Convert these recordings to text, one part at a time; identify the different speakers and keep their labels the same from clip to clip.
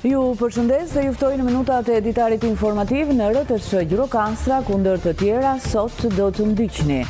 Speaker 1: Ju përshëndes dhe ju ftoj në minutat e ditarit informativ në RTSH Gjirokastra, ku ndër të tjera sot do të ndiqni.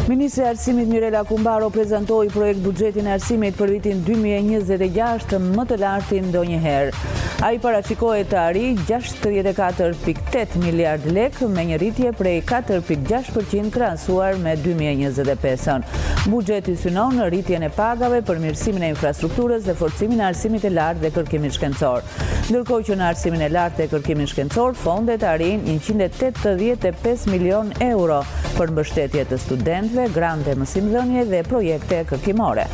Speaker 1: Ministrja e Arsimit Mirela Kumbaro prezantoi projektbuxhetin e arsimit për vitin 2026 më të lartin ndonjëherë. Ai parashikohet të arrijë 64.8 miliard lekë me një rritje prej 4.6% krahasuar me 2025-ën. Buxheti synon rritjen e pagave, përmirësimin e infrastrukturës dhe forcimin e arsimit të lartë dhe kërkimit shkencor. Ndërkohë që në arsimin e lartë dhe kërkimin shkencor, fondet arrijnë 185 milionë euro për mbështetje të studentëve, grante mësimdhënie dhe projekte kërkimore.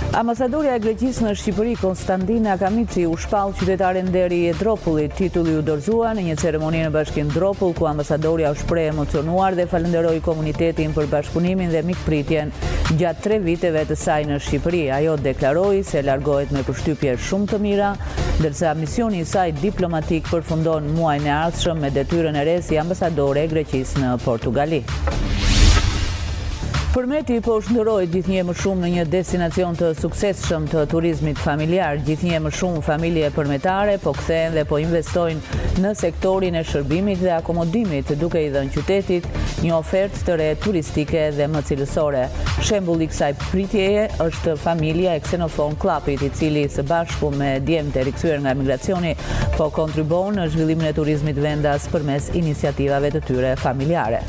Speaker 1: Ambasadorja e Greqisë në Shqipëri, Konstandina Kamici, u shpall qytetare nderi e Dropullit. Titulli iu dorëzua në një ceremoni në Bashkinë Dropull, ku ambasadorja u shpreh e emocionuar dhe falënderoi komunitetin për bashkëpunimin dhe mikpritjen gjatë tre viteve të saj në Shqipëri. Ajo deklaroi se largohet me përshtypje shumë të mira, ndërsa misioni i saj diplomatik përfundon muajin e ardhshëm me detyrën e re si ambasadore e Greqisë në Portugali. Përmeti po shndërrohet gjithnjë e më shumë në një destinacion të suksesshëm të turizmit familjar. Gjithnjë e më shumë familje përmetare po kthehen dhe po investojnë në sektorin e shërbimit dhe akomodimit, duke i dhënë qytetit një ofertë të re turistike dhe më cilësore. Shembulli i kësaj pritjeje është familja e Ksenofon Kllapit, i cili së bashku me djemtë e rikthyer nga emigracioni po kontribuon në zhvillimin e turizmit vendas përmes iniciativave të tyre familjare.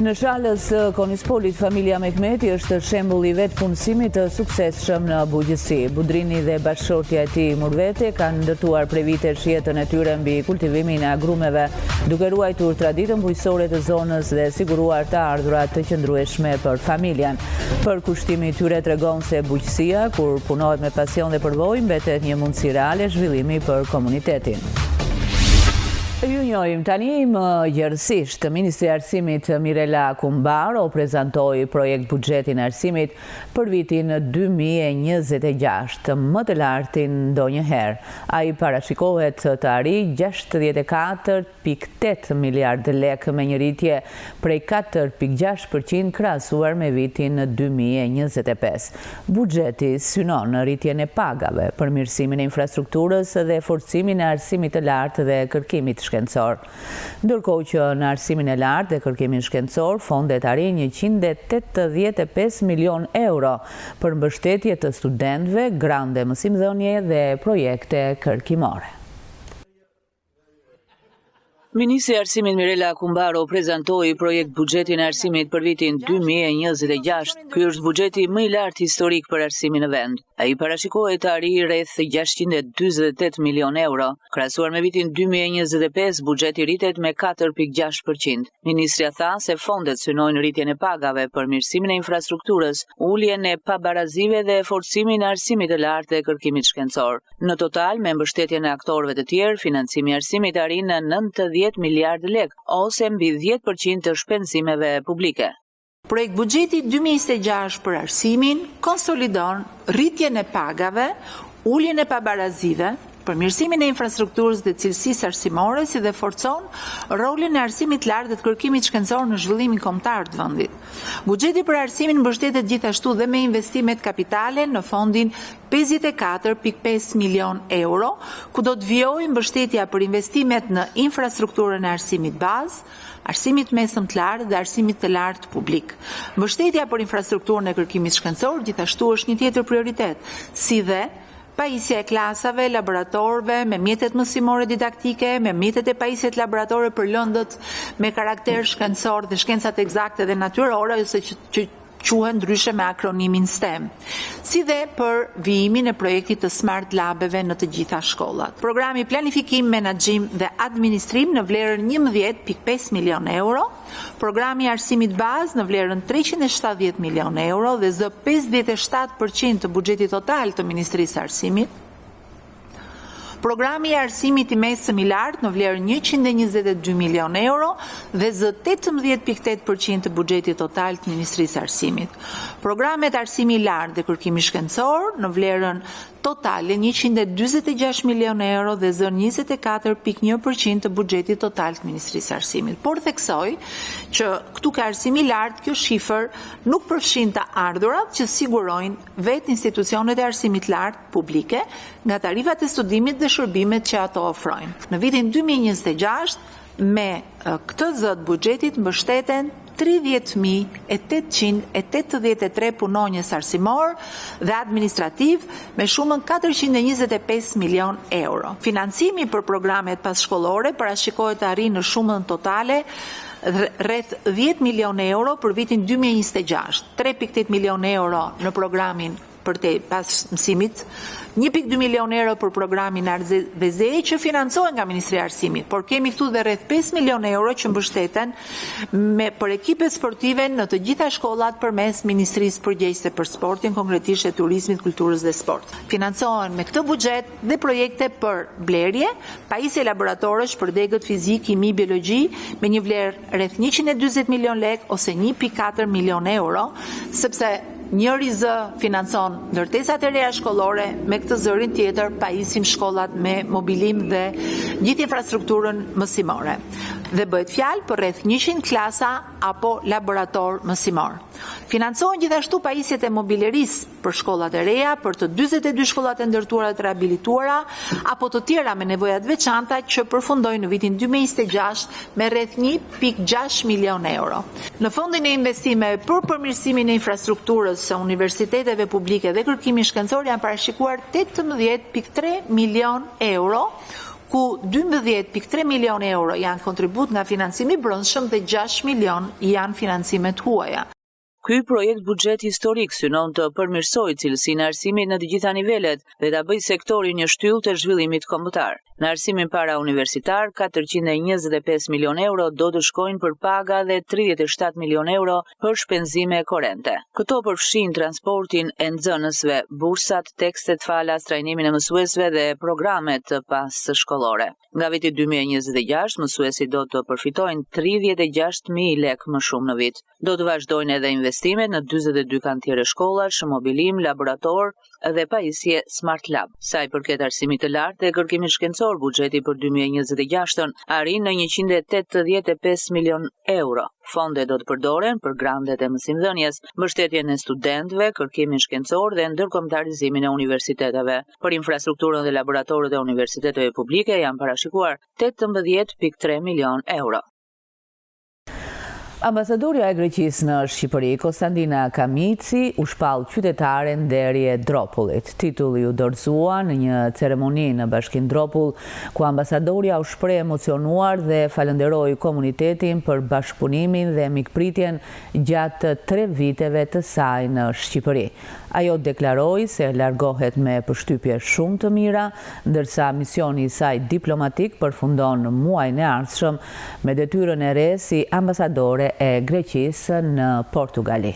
Speaker 1: Në Shalës të Konispolit, familja Mehmeti është shembull i vetëpunësimit të suksesshëm në bujqësi. Budrini dhe bashkëshortja e tij Murvete kanë ndërtuar prej vitesh jetën e tyre mbi kultivimin e agrumeve, duke ruajtur traditën bujqësore të zonës dhe siguruar të ardhura të qëndrueshme për familjen. Përkushtimi i tyre tregon se bujqësia, kur punohet me pasion dhe përvojë, mbetet një mundësi reale zhvillimi për komunitetin. Ju njohim tani më gjerësisht. Ministrja e Arsimit Mirela Kumbaro prezantoi projektbuxhetin e arsimit për vitin 2026, më të lartin ndonjëherë. Ai parashikohet të arrijë 64.8 miliardë lekë me një rritje prej 4.6% krahasuar me vitin 2025. Buxheti synon rritjen e pagave, përmirësimin e infrastrukturës dhe forcimin e arsimit të lartë dhe kërkimit shkencor. Ndërkohë që në arsimin e lartë dhe kërkimin shkencor, fondet arrijnë 185 milionë euro për mbështetje të studentëve, grante mësimdhënie dhe projekte kërkimore. Ministrja e Arsimit Mirela Kumbaro prezantoi projektbuxhetin e arsimit për vitin 2026. Ky është buxheti më i lartë historik për arsimin në vend. Ai parashikohet të arrijë rreth 648 milionë euro. Krahasuar me vitin 2025, buxheti rritet me 4.6%. Ministrja tha se fondet synojnë rritjen e pagave, përmirësimin e infrastrukturës, uljen e pabarazive dhe forcimin e arsimit të lartë dhe kërkimit shkencor. Në total, me mbështetjen e aktorëve të tjerë, financimi i arsimit arrin në 90 miliardë lekë, ose mbi 10% të shpenzimeve publike.
Speaker 2: Projektbuxheti 2026 për arsimin konsolidon rritjen e pagave, uljen e pabarazive, përmirësimin e infrastrukturës dhe cilësisë arsimore, si dhe forcon rolin e arsimit të lartë dhe të kërkimit shkencor në zhvillimin kombëtar të vendit. Buxheti për arsimin mbështetet gjithashtu dhe me investimet kapitale në fondin 54.5 milionë euro, ku do të vijojë mbështetja për investimet në infrastrukturën e arsimit bazë, arsimit të mesëm të lartë dhe arsimit të lartë publik. Mbështetja për infrastrukturën e kërkimit shkencor gjithashtu është një tjetër prioritet, si dhe pajisja e klasave, laboratorëve, me mjetet mësimore didaktike, me mjetet e pajisjet laboratore për lëndët me karakter shkencor dhe shkencat ekzakte dhe natyrore ose që, që quhen ndryshe me akronimin STEM, si dhe për vijimin e projektit të Smart Labeve në të gjitha shkollat. Programi Planifikim, Menaxhim dhe Administrim në vlerën 11.5 milion euro, programi Arsimit Bazë në vlerën 370 milion euro dhe zë 57% të buxhetit total të Ministrisë së Arsimit. Programi i arsimit i mesëm i lartë në vlerë 122 milionë euro dhe zë 18.8% të buxhetit total të Ministrisë së Arsimit. Programet arsimi i lartë dhe kërkimi shkencor në vlerën totale 146 milionë euro dhe zënë 24.1% të buxhetit total të Ministrisë së Arsimit. Por theksoj që këtu ke arsimi i lartë kjo shifër nuk përfshin të ardhurat që sigurojnë vetë institucionet e arsimit të lartë publike nga tarifat e studimit dhe shërbimet që ato ofrojnë. Në vitin 2026 me këtë zë të buxhetit mbështeten 30.883 punonjës arsimor dhe administrativ me shumën 425 milion euro. Financimi për programet passhkollore parashikohet të arrijë në shumën totale rreth 10 milion euro për vitin 2026, 3.8 milion euro në programin përtej pas mësimit, 1.2 milion euro për programin Art dhe Zeje që financohen nga Ministria e Arsimit, por kemi këtu dhe rreth 5 milion euro që mbështeten me për ekipet sportive në të gjitha shkollat përmes Ministrisë përgjegjëse për sportin, konkretisht e turizmit, kulturës dhe sportit. Financohen me këtë buxhet dhe projekte për blerje, pajisje laboratorësh për degët fizikë, kimi, biologji me një vlerë rreth 140 milion lekë ose 1.4 milion euro, sepse njëri zë financon ndërtesat e reja shkollore, me këtë zërin tjetër pajisim shkollat me mobilim dhe gjithë infrastrukturën mësimore. Dhe bëhet fjalë për rreth 100 klasa apo laborator mësimor. Financohen gjithashtu pajisjet e mobilerisë për shkollat e reja, për të 42 shkollat e ndërtuara të rehabilituara apo të tjera me nevoja të veçanta që përfundojnë në vitin 2026 me rreth 1.6 milion euro. Në fondin e investimeve për përmirësimin e infrastrukturës së universiteteve publike dhe kërkimin shkencor janë parashikuar 18.3 milion euro, ku 12.3 milion euro janë kontribut nga financimi i brendshëm dhe 6 milion janë financime të huaja.
Speaker 1: Ky projekt buxhet historik synon të përmirësojë cilësinë e arsimit në të gjitha nivelet dhe ta bëjë sektorin një shtyllë të zhvillimit kombëtar. Në arsimin para universitar, 425 milion euro do të shkojnë për paga dhe 37 milion euro për shpenzime korente. Këto përfshijnë transportin e nxënësve, bursat, tekstet falas, trajnimin e mësuesve dhe programet passhkollore. Nga viti 2026, mësuesit do të përfitojnë 36.000 lekë më shumë në vit. Do të vazhdojnë edhe investimet në 42 kantiere shkollash, mobilim, laborator dhe pajisje Smart Lab. Sa i përket arsimit të lartë dhe kërkimit shkencor, buxheti për 2026 arrin në 185 milion euro. Fondet do të përdoren për grantet e mësimdhënies, mbështetjen e studentëve, kërkimin shkencor dhe ndërkombëtarizimin e universiteteve. Për infrastrukturën dhe laboratorët e universiteteve publike janë parashikuar 18.3 milion euro. Ambasadorja e Greqisë në Shqipëri, Kostandina Kamici, u shpall qytetare nderi e Dropullit. Titulli u dorëzua në një ceremoni në Bashkinë Dropull, ku ambasadorja u shpreh e emocionuar dhe falënderoi komunitetin për bashkëpunimin dhe mikpritjen gjatë tre viteve të saj në Shqipëri. Ajo deklaroi se largohet me përshtypje shumë të mira, ndërsa misioni i saj diplomatik përfundon muajin e ardhshëm me detyrën e re si ambasadore e Greqisë në Portugali.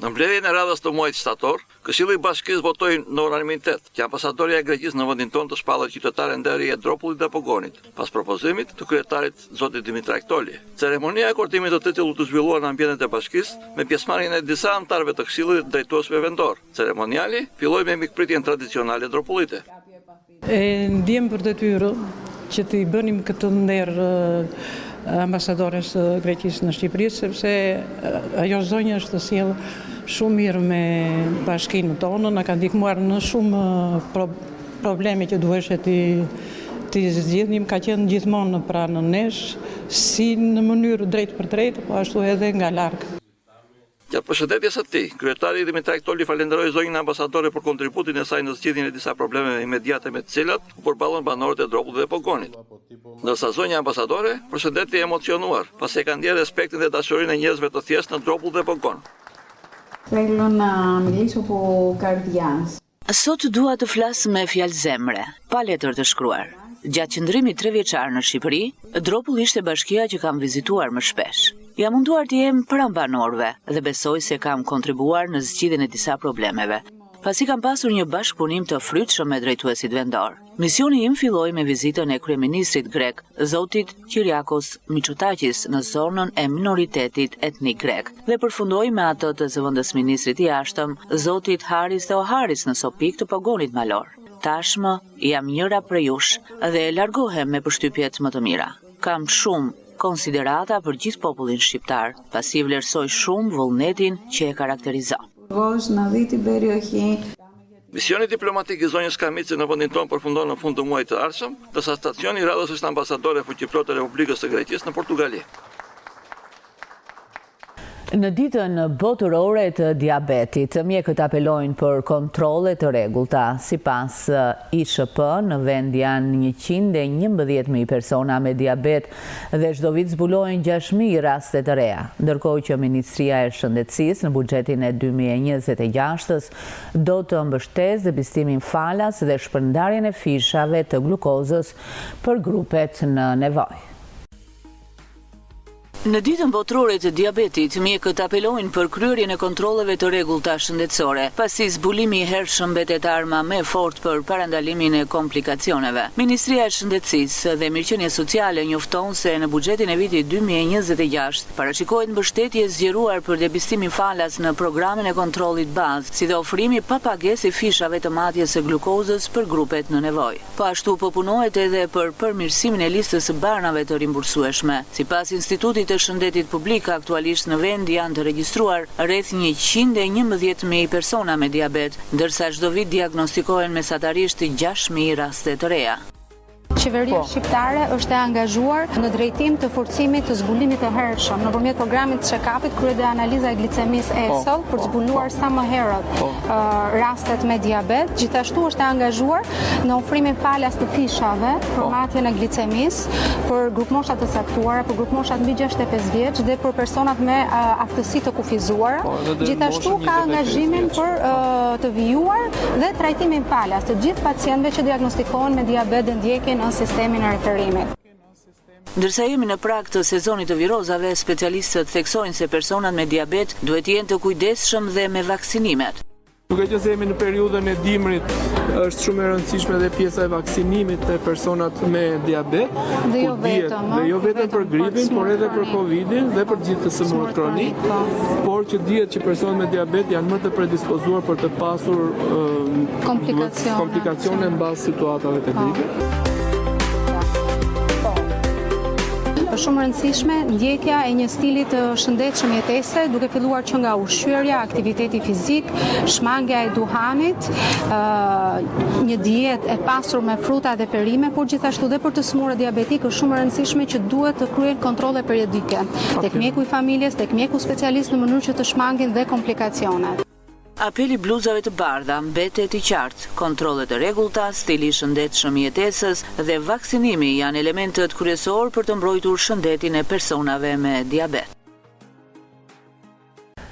Speaker 3: Në mbledhjen e radhës të muajit shtator, Këshilli i Bashkisë votoi në unanimitet që ambasadorja e Greqisë në vendin tonë të shpallet qytetare nderi e Dropullit dhe Pogonit, pas propozimit të kryetarit zotit Dhimitraq Toli. Ceremonia e akordimit të titullit u zhvillua në ambientet e bashkisë, me pjesëmarrjen e disa anëtarëve të Këshillit dhe drejtuesve vendorë. Ceremoniali filloi me mikpritjen tradicionale dropullite.
Speaker 4: E ndjemë për detyrë që t'i bënim këtë nder ambasadores së Greqisë në Shqipëri, sepse ajo zonjë është sjellë shumë mirë me bashkinë tonë, na ka ndihmuar në shumë probleme që duheshe t'i t'i zgjidhnim, ka qenë gjithmonë pranë nesh, si në mënyrë drejtpërdrejt, po ashtu edhe nga larg.
Speaker 3: Gjatë përshëndetjes së tij, kryetari Dhimitraq Toli falënderoi zonjën ambasadore për kontributin e saj në zgjidhjen e disa problemeve imediate me të cilat u përballën banorët e Dropullit dhe Pogonit. Ndërsa zonja ambasadore përshëndeti e emocionuar, pasi e ka ndjerë respektin dhe dashurinë e njerëzve të thjeshtë në Dropull dhe Pogon.
Speaker 5: Θέλω να μιλήσω από καρδιάς.
Speaker 1: Sot dua të flas me fjalë zemre, pa letër të shkruar. Gjatë qëndrimit trevjeçar në Shqipëri, Dropull ishte bashkia që kam vizituar më shpesh. Jam munduar të jem pranë banorëve dhe besoj se kam kontribuar në zgjidhjen e disa problemeve. pasi kam pasur një bashkëpunim të frytshëm me drejtuesit vendorë. Misioni im filloi me vizitën e kryeministrit grek, zotit Qiriakos Miçotakis në zonën e minoritetit etnik grek dhe përfundoi me atë të zëvendësministrit të Jashtëm, zotit Haris Theoharis në Sopik të Pogonit Malor. Tashmë jam njëra prej jush dhe largohem me përshtypjet më të mira. Kam shumë konsiderata për gjithë popullin shqiptar, pasi vlerësoj shumë vullnetin që e karakterizon.
Speaker 5: Να δει την περιοχή.
Speaker 3: Misioni diplomatik i zonjës Kamici në vendin tonë përfundon në fund të muajit të ardhshëm, ndërsa stacioni i radhës është ambasadore fuqiplotë e Republikës së Greqisë në Portugali.
Speaker 1: Në ditën botërore të diabetit, mjekët apelojnë për kontrolle të rregullta. Sipas ISHP, në vend janë 111.000 persona me diabet dhe çdo vit zbulohen 6.000 raste të reja. Ndërkohë që Ministria e Shëndetësisë në buxhetin e 2026-ës do të mbështesë depistimin falas dhe shpërndarjen e fishave të glukozës për grupet në nevojë. Në ditën botërore të diabetit, mjekët apelojnë për kryerjen e kontrolleve të rregullta shëndetësore, pasi zbulimi i hershëm mbetet arma më e fortë për parandalimin e komplikacioneve. Ministria e Shëndetësisë dhe Mirëqenies Sociale njofton se në buxhetin e vitit 2026 parashikohet mbështetje e zgjeruar për depistimin falas në programin e kontrollit bazë, si dhe ofrimi pa pagesë i fishave të matjes së glukozës për grupet në nevojë. Po ashtu po punohet edhe për përmirësimin e listës së barnave të rimbursueshme. Sipas Institutit të Shëndetit Publik, aktualisht në vend janë të regjistruar rreth 111.000 persona me diabet, ndërsa çdo vit diagnostikohen mesatarisht 6.000 raste të reja.
Speaker 5: Qeveria shqiptare është e angazhuar në drejtim të forcimit të zbulimit të hershëm. Nëpërmjet programit check-upit kryhet dhe analiza e glicemisë ESL për të zbuluar sa më herët rastet me diabet. Gjithashtu është e angazhuar në ofrimin falas të fishave për matjen e glicemisë për grupmoshat të caktuara, për grupmoshat mbi 65 vjeç dhe për personat me aftësi të kufizuara. Gjithashtu ka angazhimin për të vijuar dhe trajtimin falas të gjithë pacientëve që diagnostikohen me diabet dhe ndjekin në sistemin e referimit.
Speaker 1: Ndërsa jemi në prag të sezonit të virozave, specialistët theksojnë se personat me diabet duhet të jenë të kujdesshëm dhe me vaksinimet.
Speaker 6: Duke qenë se jemi në periudhën e dimrit, është shumë e rëndësishme dhe pjesa e vaksinimit te personat me diabet,
Speaker 5: Dhe jo vetëm,
Speaker 6: dhe jo vetëm për gripin, por edhe për Covidin dhe për gjithë të sëmurët kronik,
Speaker 5: po.
Speaker 6: por që dihet që personat me diabet janë më të predispozuar për të pasur
Speaker 5: Komplikacione.
Speaker 6: komplikacione mbas situatave të gripit.
Speaker 5: Është shumë e rëndësishme ndjekja e një stili të shëndetshëm jetese, duke filluar që nga ushqyerja, aktiviteti fizik, shmangia e duhanit, një dietë e pasur me fruta dhe perime, por gjithashtu dhe për të sëmurët diabetik është shumë e rëndësishme që duhet të kryejnë kontrolle periodike tek mjeku i familjes, tek mjeku specialist në mënyrë që të shmangin dhe komplikacionet.
Speaker 1: Apeli i bluzave të bardha mbetet i qartë, kontrollet e rregullta, stili i shëndetshëm i jetesës dhe vaksinimi janë elementët kryesorë për të mbrojtur shëndetin e personave me diabet.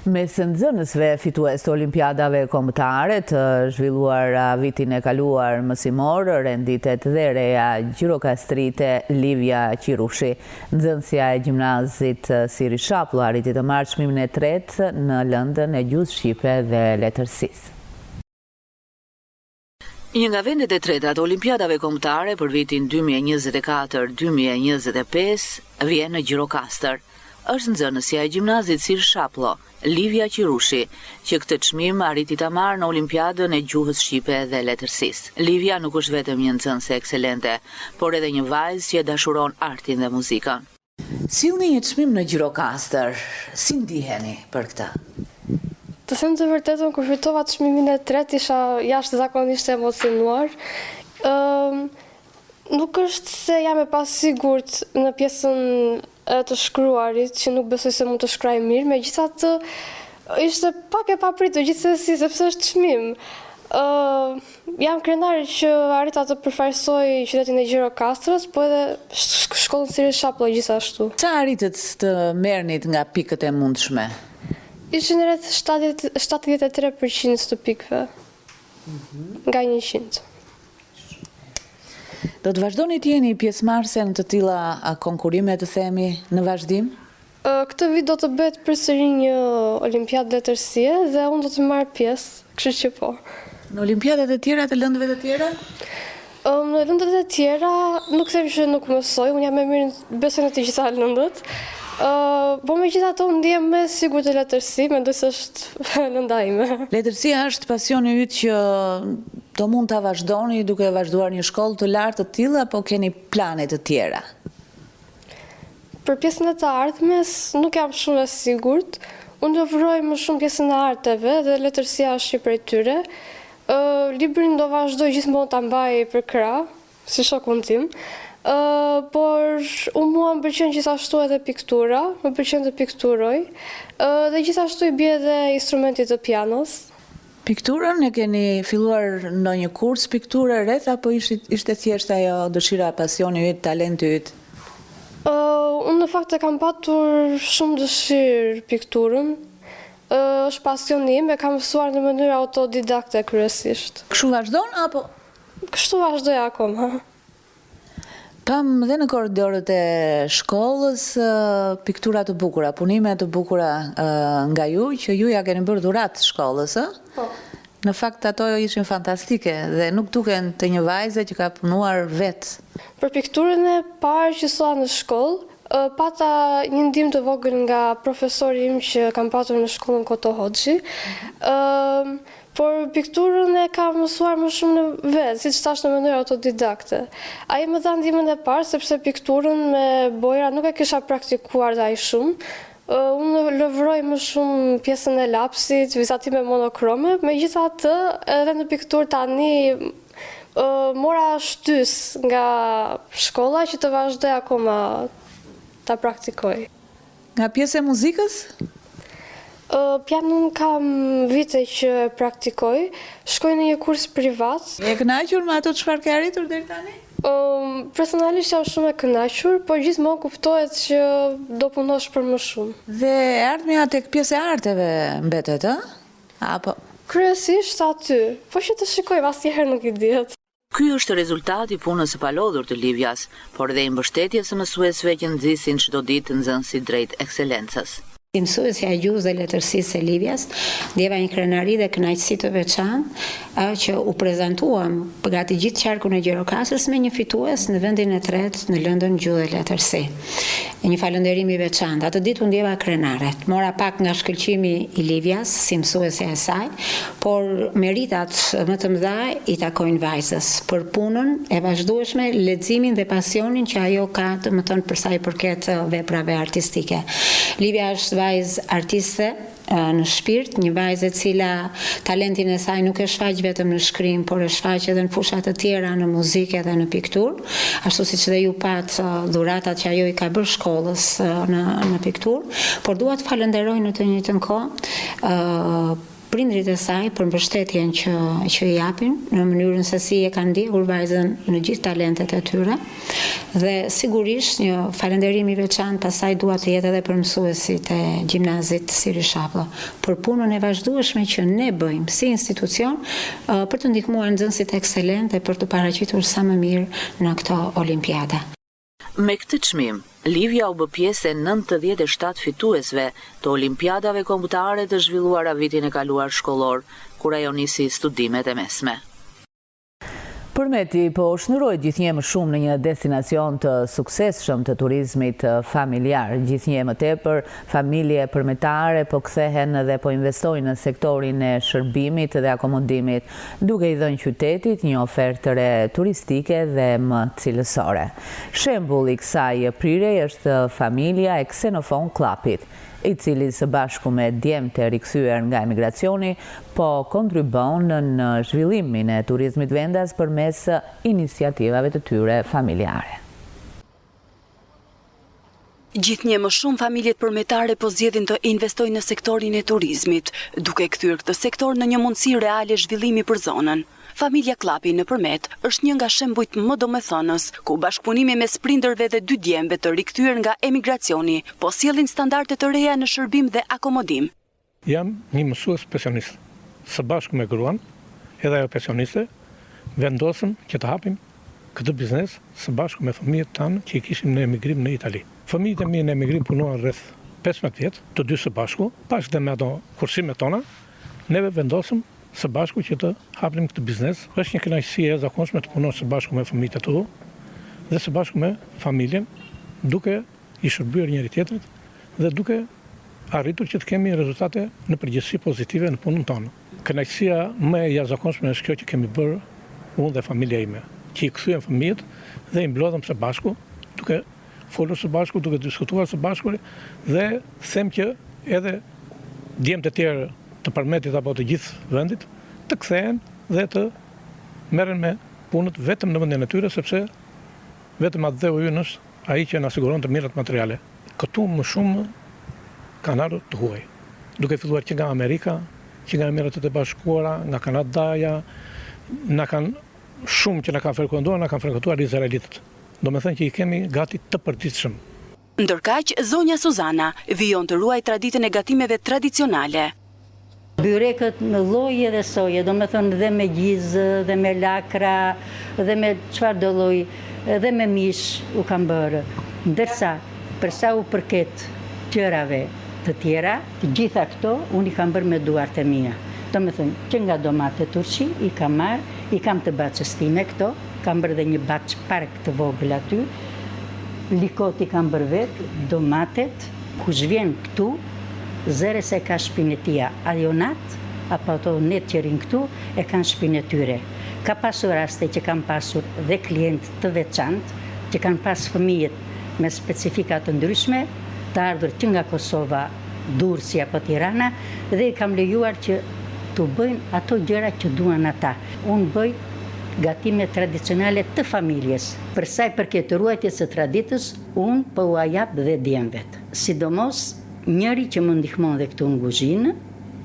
Speaker 1: Mes nxënësve fitues të Olimpiadave Kombëtare të zhvilluara vitin e kaluar mësimor, renditet dhe e reja gjirokastrite Livia Qirushi. Nxënësja e gjimnazit Siri Shapllo arriti të marrë çmimin e tretë në lëndën e gjuhës shqipe dhe letërsisë. Një nga vendet e treta të Olimpiadave Kombëtare për vitin 2024-2025 vjen në Gjirokastër. Është nxënësja e gjimnazit Sir Shapllo, Livia Qirushi, që këtë çmim arriti ta marrë në Olimpiadën e Gjuhës Shqipe dhe Letërsisë. Livia nuk është vetëm një nxënëse ekselente, por edhe një vajzë që e dashuron artin dhe muzikën. Sillni një çmim në Gjirokastër, si ndiheni për këtë?
Speaker 7: Të them të vërtetën, kur fitova çmimin e tretë isha jashtëzakonisht e emocionuar. Ëm nuk është se jam e pasigurt në pjesën e të shkruarit, që nuk besoj se mund të shkruaj mirë, megjithatë ishte pak e papritur gjithsesi sepse është çmim. Ë jam krenare që arrita të përfaqësoj qytetin e Gjirokastrës, po edhe shkollën Siri Shapllo gjithashtu.
Speaker 1: Sa arritët të merrnit nga pikët e mundshme?
Speaker 7: Ishin rreth 73% të pikëve nga 100.
Speaker 1: Do të vazhdoni të jeni pjesëmarrëse në të tilla konkurrime të themi në vazhdim?
Speaker 7: Këtë vit do të bëhet përsëri një olimpiadë letërsie dhe unë do të marr pjesë, kështu që po.
Speaker 2: Në olimpiadat e tjera të lëndëve të tjera?
Speaker 7: Në lëndët e tjera nuk them që nuk mësoj, unë jam e mirë besoj në të gjitha lëndët. Po megjithatë unë ndihem më e sigurt te letërsi, mendoj se është lënda ime.
Speaker 2: Letërsia është pasioni yt që do mund ta vazhdoni duke vazhduar një shkollë të lartë të tillë apo keni plane të tjera?
Speaker 7: Për pjesën e të ardhmes nuk jam shumë e sigurt. Unë lëvroj më shumë pjesën e arteve dhe letërsia është një prej tyre. Librin do vazhdoj gjithmonë ta mbaj përkrah, si shokun tim. Por unë mua më pëlqen gjithashtu edhe piktura, më pëlqen të pikturoj dhe gjithashtu i bie edhe instrumentit të pianos.
Speaker 2: Pikturën e keni filluar ndonjë kurs pikture rreth apo ishte thjesht ajo dëshira, pasioni yt, talenti yt?
Speaker 7: Unë në fakt e kam patur shumë dëshirë pikturën. Është pasioni im, e kam mësuar në mënyrë autodidakte kryesisht.
Speaker 2: Kështu vazhdon apo?
Speaker 7: Kështu vazhdoj akoma.
Speaker 2: Pamë dhe në korridoret e shkollës piktura të bukura, punime të bukura nga ju, që ju ia keni bërë dhuratë shkollës, ë?
Speaker 7: Po.
Speaker 2: Në fakt ato ishin fantastike dhe nuk duken të një vajze që ka punuar vetë.
Speaker 7: Për pikturën e parë që solla në shkollë, pata një ndihmë të vogël nga profesori im që kam patur në shkollën Koto Hoxhi. Por pikturën e kam mësuar më shumë në vetë, siç thashë në mënyrë autodidakte. Ai më dha ndihmën e parë sepse pikturën me bojra nuk e kisha praktikuar dhe aq shumë. Unë lëvroj më shumë pjesën e lapsit, vizatime monokrome, megjithatë edhe në pikturë tani mora shtysë nga shkolla që të vazhdoj akoma ta praktikoj.
Speaker 2: Nga pjesa e muzikës?
Speaker 7: Pianon kam vite që e praktikoj. Shkoj në një kurs privat.
Speaker 2: Je e kënaqur me ato çfarë ke arritur deri tani?
Speaker 7: Personalisht jam shumë e kënaqur, por gjithmonë kuptohet që do punosh për më shumë.
Speaker 2: Dhe e ardhmja tek pjesa e arteve mbetet, ë? Apo?
Speaker 7: Kryesisht aty. Po që të shikojmë, asnjëherë nuk i dihet.
Speaker 1: Ky është rezultat i punës së palodhur të Livjas, por edhe i mbështetjes së mësuesve që nxisin çdo ditë nxënësit drejt ekselencës.
Speaker 8: Si mësuesja e gjuhës dhe letërsisë së Livjas, ndjeva një krenari dhe kënaqësi të veçantë që u prezantuam për gati gjithë qarkun e Gjirokastrës me një fitues në vendin e tretë në lëndën gjuhë dhe letërsi. Një falënderim i veçantë. Atë ditë u ndjeva krenare. Mora pak nga shkëlqimi i Livjas, si mësuesja e saj, por meritat më të mëdha i takojnë vajzës, për punën e vazhdueshme, leximin dhe pasionin që ajo ka, domethënë për sa i përket veprave artistike. Livja është vajzë artiste, në shpirt, një vajzë e cila talentin e saj nuk e shfaq vetëm në shkrim, por e shfaq edhe në fusha të tjera, në muzikë edhe në pikturë, ashtu siç dhe ju patë dhuratat që ajo i ka bërë shkollës në në pikturë, por dua të falënderoj në të njëjtën kohë prindërit e saj për mbështetjen që që i japin në mënyrën se si e kanë ndjekur vajzën në gjithë talentet e tyre. Dhe sigurisht një falënderim i veçantë pastaj dua të jetë edhe për mësuesit e gjimnazit Siri Shapllo, për punën e vazhdueshme që ne bëjmë si institucion për të ndihmuar nxënësit ekselentë dhe për t'u paraqitur sa më mirë në këto olimpiada.
Speaker 1: Me këtë çmim, Livja u bë pjesë e 97 fituesve të Olimpiadave Kombëtare të zhvilluara vitin e kaluar shkollor, kur ajo nisi studimet e mesme. Përmeti po shndërrohet gjithnjë e më shumë në një destinacion të suksesshëm të turizmit familjar. Gjithnjë e më tepër, familje përmetare po kthehen dhe po investojnë në sektorin e shërbimit dhe akomodimit, duke i dhënë qytetit një ofertë të re turistike dhe më cilësore. Shembull i kësaj prirjeje është familja e Ksenofon Kllapit, i cili së bashku me djemtë e rikthyer nga emigracioni po kontribuon në zhvillimin e turizmit vendas përmes iniciativave të tyre familjare.
Speaker 9: Gjithnjë më shumë familjet përmetare po zgjedhin të investojnë në sektorin e turizmit, duke kthyer këtë sektor në një mundësi reale zhvillimi për zonën. Familja Kllapi në Përmet është një nga shembujt më domethënës, ku bashkëpunimi mes prindërve dhe dy djemve të rikthyer nga emigracioni po sjellin standarde të reja në shërbim dhe akomodim.
Speaker 10: Jam një mësues pensionist. Së bashku me gruan, edhe ajo pensioniste, vendosëm që të hapim këtë biznes së bashku me fëmijët tanë që i kishim në emigrim në Itali. Fëmijët e mi në emigrim punuan rreth. 15 vjet, të dy së bashku, bashkë dhe me ato kursimet tona, neve vendosëm së bashku që të hapnim këtë biznes. Është një kënaqësi e jashtëzakonshme të punosh së bashku me fëmijët e tu dhe së bashku me familjen, duke i shërbyer njëri-tjetrit dhe duke arritur që të kemi rezultate në përgjithësi pozitive në punën tonë. Kënaqësia më e jashtëzakonshme është kjo që kemi bërë unë dhe familja ime, që i kthyem fëmijët dhe i mblodhëm së bashku, duke folur së bashku, duke diskutuar së bashku dhe them që edhe djemtë e tjerë të Përmetit apo të gjithë vendit të kthehen dhe të merren me punët vetëm në vendin e tyre sepse vetëm atdheu ynë është ai që na siguron të mirat materiale. Këtu më shumë kanë ardhur të huaj, duke filluar që nga Amerika, që nga Emiratet e Bashkuara, nga Kanadaja, na kanë shumë që na kanë frekuentuar, na kanë frekuentuar izraelitët. Domethënë që i kemi gati të përditshëm.
Speaker 9: Ndërkaq, zonja Suzana vijon të ruajë traditën e gatimeve tradicionale.
Speaker 11: Byrekët në lloje dhe soje, domethënë dhe me gjizë, dhe me lakra, dhe me çfarëdo lloj, dhe me mish u kam bërë. Ndërsa, për sa u përket gjërave të tjera, të gjitha këto unë i kam bërë me duart e mia. Domethënë, që nga domate turshi i kam marrë, i kam të baçës time këto, Kam bërë dhe një baç park të vogël aty. Likot i kam bërë vetë, domatet, kush vjen këtu, zëre se e ka shpinë e tija, ajo natë, apo ato net që rrinë këtu, e kanë shpinë e tyre. Ka pasur raste që kam pasur dhe klientë të veçantë, që kanë pas fëmijët me specifika të ndryshme, të ardhur që nga Kosova, Durrësi apo Tirana, dhe i kam lejuar që t'u bëjnë ato gjëra që duan ata. Unë bëj gatime tradicionale të familjes. Për sa i përket ruajtjes së traditës, unë po ua jap dhe djemvet. Sidomos njëri që më ndihmon dhe këtu në guzhinë,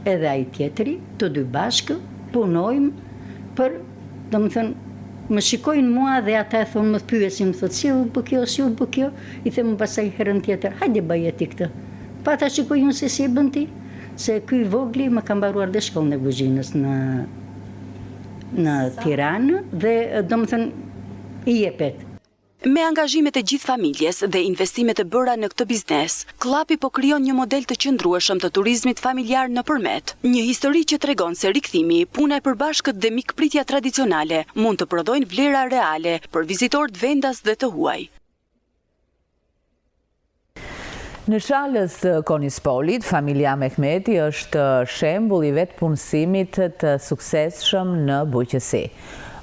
Speaker 11: edhe ai tjetri, të dy bashkë punojmë për, domethënë, më shikojnë mua dhe ata e thonë, më pyesin, më thotë si u bë kjo, si u bë kjo, i them unë pastaj herën tjetër, hajde bëje ti këtë. Pa ta shikoj unë se si e bën ti, se ky i vogli më ka mbaruar dhe shkollën e kuzhinës në në Tiranë dhe domethënë i jepet.
Speaker 9: Me angazhimet e gjithë familjes dhe investimet e bëra në këtë biznes, Kllapi po krijon një model të qëndrueshëm të turizmit familjar në Përmet. Një histori që tregon se rikthimi, puna e përbashkët dhe mikpritja tradicionale mund të prodhojnë vlera reale për vizitorët vendas dhe të huaj.
Speaker 1: Në Shalës të Konispolit, familja Mehmeti është shembull i vetëpunësimit të suksesshëm në bujqësi.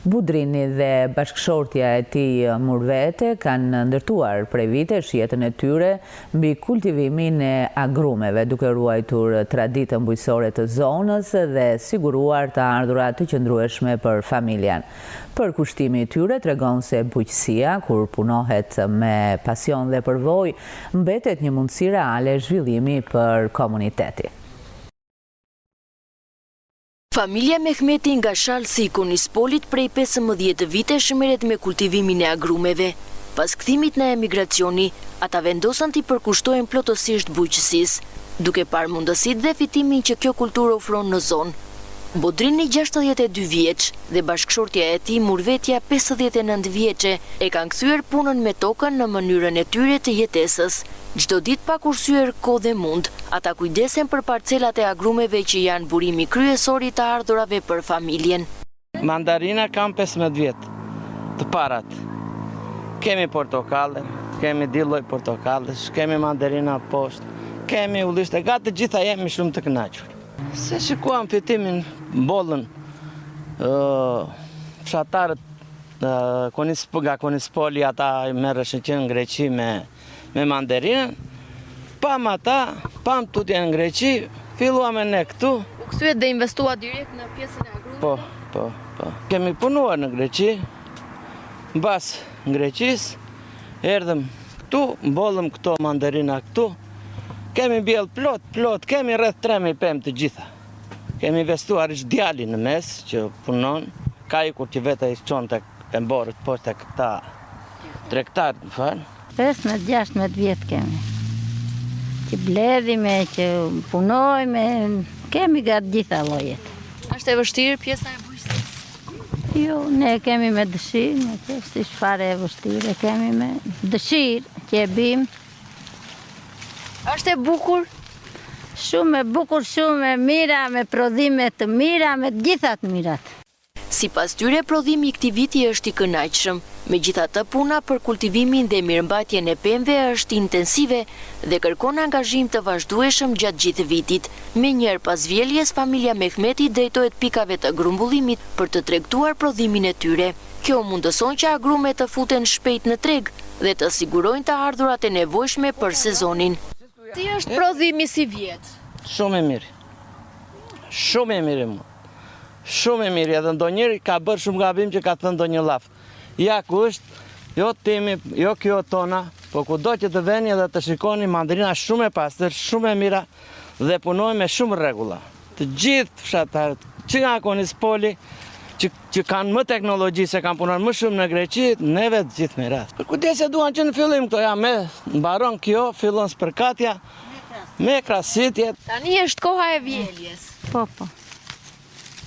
Speaker 1: Budrini dhe bashkëshortja e tij Murvete kanë ndërtuar prej vitesh jetën e tyre mbi kultivimin e agrumeve, duke ruajtur traditën bujqësore të zonës dhe siguruar të ardhura të qëndrueshme për familjen. Përkushtimi i tyre tregon se bujqësia, kur punohet me pasion dhe përvojë, mbetet një mundësi reale zhvillimi për komunitetin.
Speaker 12: Familja Mehmeti nga Shalësi i Konispolit prej 15 vitesh merret me kultivimin e agrumeve. Pas kthimit nga emigracioni, ata vendosën t'i përkushtohen plotësisht bujqësisë, duke parë mundësitë dhe fitimin që kjo kulturë ofron në zonë. Bodrini 62 vjeç dhe bashkëshortja e tij Murvetja 59 vjeçe e kanë kthyer punën me tokën në mënyrën e tyre të jetesës. Çdo ditë pa kursyer kohë dhe mund, ata kujdesen për parcelat e agrumeve që janë burimi kryesor i të ardhurave për familjen.
Speaker 13: Mandarina kam 15 vjet të parat. Kemi portokalle, kemi dy lloj portokallesh, kemi mandarina poshtë, kemi ullishte, gati të gjitha jemi shumë të kënaqur. Se shikuam fitimin, mbollën fshatarët nga Konispoli ata merreshin që në Greqi me, me manderinën. Pam ata, pam tutje në Greqi, filluam e ne këtu.
Speaker 12: U kthyet dhe investuat direkt në pjesën e agrumeve?
Speaker 13: Po, po, po. Kemi punuar në Greqi, mbas Greqisë, erdhëm këtu, mbollëm këto manderina këtu, Kemi mbjellë plot, plot, kemi rreth 3000 pemë të gjitha. Kemi investuar ish djali në mes që punon, ka ikur që vetë i çon tek pemborët, poshtë tek këta tregtarët, më
Speaker 14: fal. 15-16 vjet kemi. Që bledhime, që punojme, kemi nga të gjitha llojet.
Speaker 12: Është e vështirë pjesa e bujqësisë?
Speaker 14: Jo, ne e kemi me dëshirë, me qejf, s'është fare e vështirë, e kemi me dëshirë që e bimë.
Speaker 12: Është e bukur?
Speaker 14: Shumë e bukur, shumë e mira, me prodhime të mira, me të gjitha të mirat.
Speaker 12: Sipas tyre, prodhimi i këtij viti është i kënaqshëm. Megjithatë, puna për kultivimin dhe mirëmbajtjen e pemëve është intensive dhe kërkon angazhim të vazhdueshëm gjatë gjithë vitit. Menjëherë pas vjeljes, familja Mehmeti drejtohet pikave të grumbullimit për të tregtuar prodhimin e tyre. Kjo mundëson që agrumet të futen shpejt në treg dhe të sigurojnë të ardhurat e nevojshme për sezonin. Si është prodhimi sivjet?
Speaker 13: Shumë i mirë. Shumë i mirë. Shumë i mirë, edhe ndonjëri ka bërë shumë gabim që ka thënë ndonjë llaf. Ja ku është, jo timi, jo kjo tona, po kudo që të veni edhe të shikoni mandarina shumë e pastër, shumë e mira dhe punojmë me shumë rregulla. Të gjithë fshatarët, që nga Konispoli, që, që kanë më teknologji se kanë punuar më shumë në Greqi, neve të gjithë me radhë. Përkujdesje duan që në fillim këto, ja me mbaron kjo, fillon spërkatja, me krasitje.
Speaker 12: Tani është koha e vjeljes.
Speaker 14: Po, po.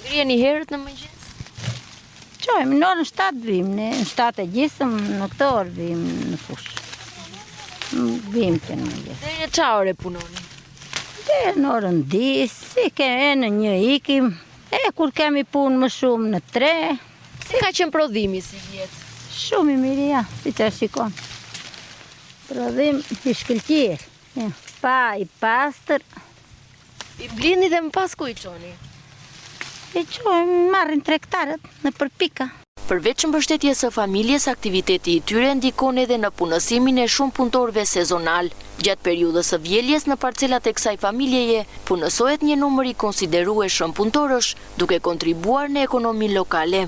Speaker 12: Ngriheni herët në mëngjes?
Speaker 14: Çohemi, në orën 7 vim, në 7 e gjysëm, në këtë orë vim në fushë. Vim që në mëngjes.
Speaker 12: Deri në ça ore punoni?
Speaker 14: Deri në orën 2, si ke e në një ikim, e kur kemi punë më shumë në 3.
Speaker 12: Si ka qenë prodhimi sivjet?
Speaker 14: Shumë i mirë, ja, siç e shikon. Prodhim i shkëlqyer, ja, pa i pastër.
Speaker 12: I blini dhe më pas ku i çoni?
Speaker 14: I çojmë, marrin tregtarët nëpër pika.
Speaker 12: Përveç mbështetjes së familjes, aktiviteti i tyre ndikon edhe në punësimin e shumë punëtorëve sezonalë. Gjatë periudhës së vjeljes në parcelat e kësaj familjeje, punësohet një numër i konsiderueshëm punëtorësh, duke kontribuar në ekonominë lokale.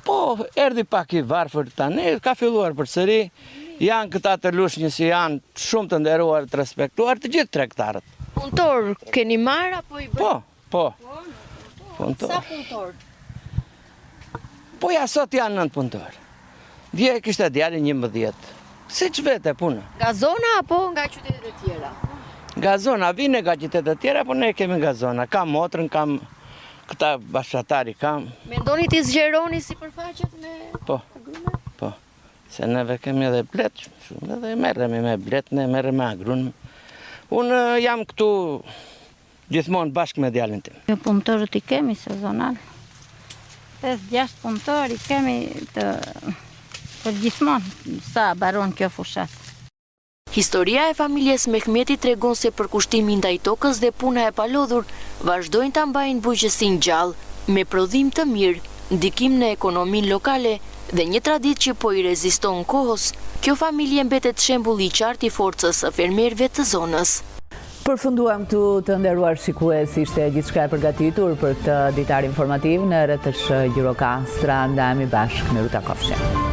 Speaker 13: Po, erdhi pak i varfër tani, ka filluar përsëri, janë këta të Lushnjës që janë shumë të nderuar, të respektuar, të gjithë tregtarët.
Speaker 12: Punëtor keni marrë apo i bëni?
Speaker 13: Po, po. Punëtor.
Speaker 12: Sa punëtor?
Speaker 13: Po ja sot janë 9 punëtor. Dje kishte djali 11. Siç vete puna.
Speaker 12: Nga zona apo nga qytetet e tjera?
Speaker 13: Nga zona, vijnë nga qytetet e tjera, po ne kemi nga zona. Kam motrën, kam këta bashkëfshatarë kam.
Speaker 12: Mendoni t'i zgjeroni sipërfaqet me
Speaker 13: po,
Speaker 12: agrume?
Speaker 13: Po, se neve kemi edhe bletë, shumë edhe merremi me bletë, ne merremi me agrume. Unë jam këtu Gjithmonë bashkë me djalin tim.
Speaker 14: Jo punëtorët i kemi sezonal. 5-6 punëtorë i kemi të për gjithmonë sa mbaron kjo fushatë.
Speaker 12: Historia e familjes Mehmeti tregon se përkushtimi ndaj tokës dhe puna e palodhur vazhdojnë ta mbajnë bujqësinë gjallë, me prodhim të mirë, ndikim në ekonominë lokale dhe një traditë që po i reziston kohës. Kjo familje mbetet shembull i qartë i forcës së fermerëve të zonës.
Speaker 1: Përfunduam këtu të nderuar shikues, ishte gjithçka e përgatitur për këtë ditar informativ në rtsh Gjirokastra, ndahemi bashkë, mirutakofshim.